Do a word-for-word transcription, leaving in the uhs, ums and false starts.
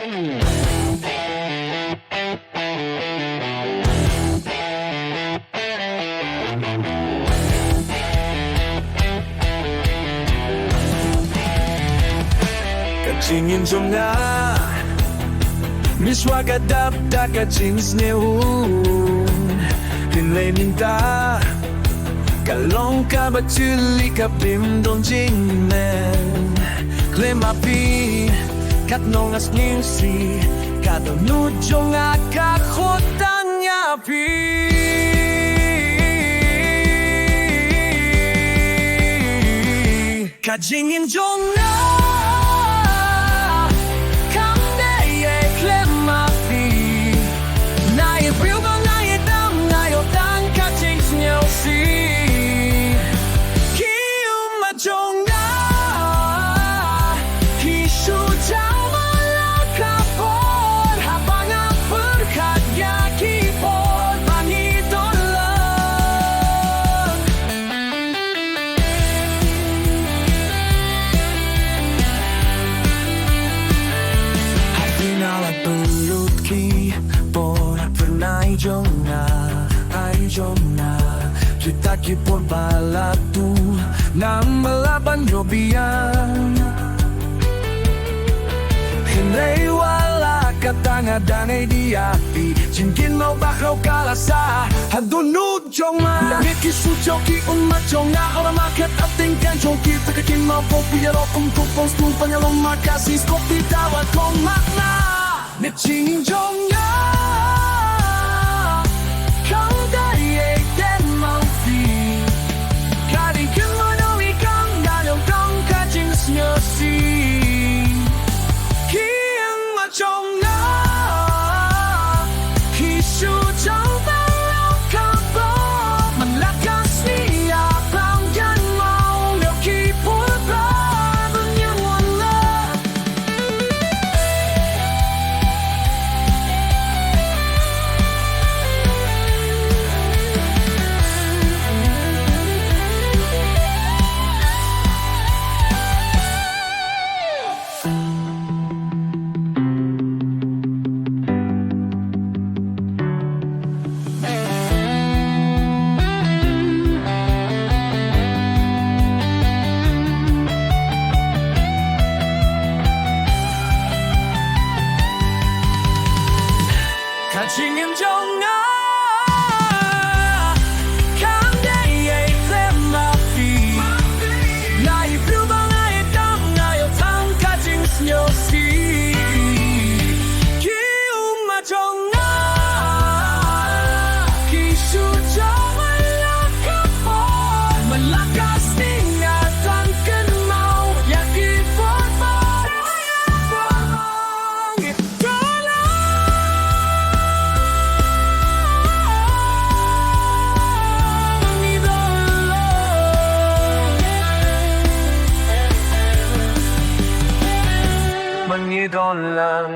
Ka jingim jong nga, mynshuwa ka dap da ka jingsngew. Hynrei mynta ka long kaba tylli, ka bym don jingmen. Khlem ma phi katno nga sngewsih, ka dohnud jong nga ka khuid tang ïa phi. Ka jingim jong nga kam dei ïa khlem ma phi. Nga ïa briew ba nga ïa dang, nga ïoh tang ka jingsngewsih. Ki ummat jong nga ki shu jaw ma la ka por, haba nga pyrkhat ïa ki por ba ngi don lang. Hadien la pynlut ki por ha pyrnai jong nga, ai jong nga, kita ki por ba la tu, ngam lah ban ïoh biang. Hynrei wat la katta nga dang ïeit ïa phi, jingkynmaw bakhraw ka la sah ha dohnud jong nga. Ïa ki shu jaw ki ummat jong nga, ora ma kat hapdeng kynjong ki, te ka kynmaw pop ïa la kum pop pon snu, pynïaid long ma ka shisha, ko phi dawa ko ma nga. Ka jingim jong nga kam dei ïa khlem ma phi. Ka dei kynmaw ïa khlem da ïoh tang ka jingsngewsih. Ki ummat jong nga ki shu jaw ma la ka por, man la ka sngi ïa pang kynmaw ïa ki por ba ngi wan la. Ka jingim jong nga kam dei ïa khlem ma phi. Nga ïa briew ba nga ïa dang, nga ïoh tang ka jingsngewsih. Ki ummat jong nga ki shu jaw ma la ka por, man la ka sngi ïa tang kynmaw ïa ki por ba ngi don lang.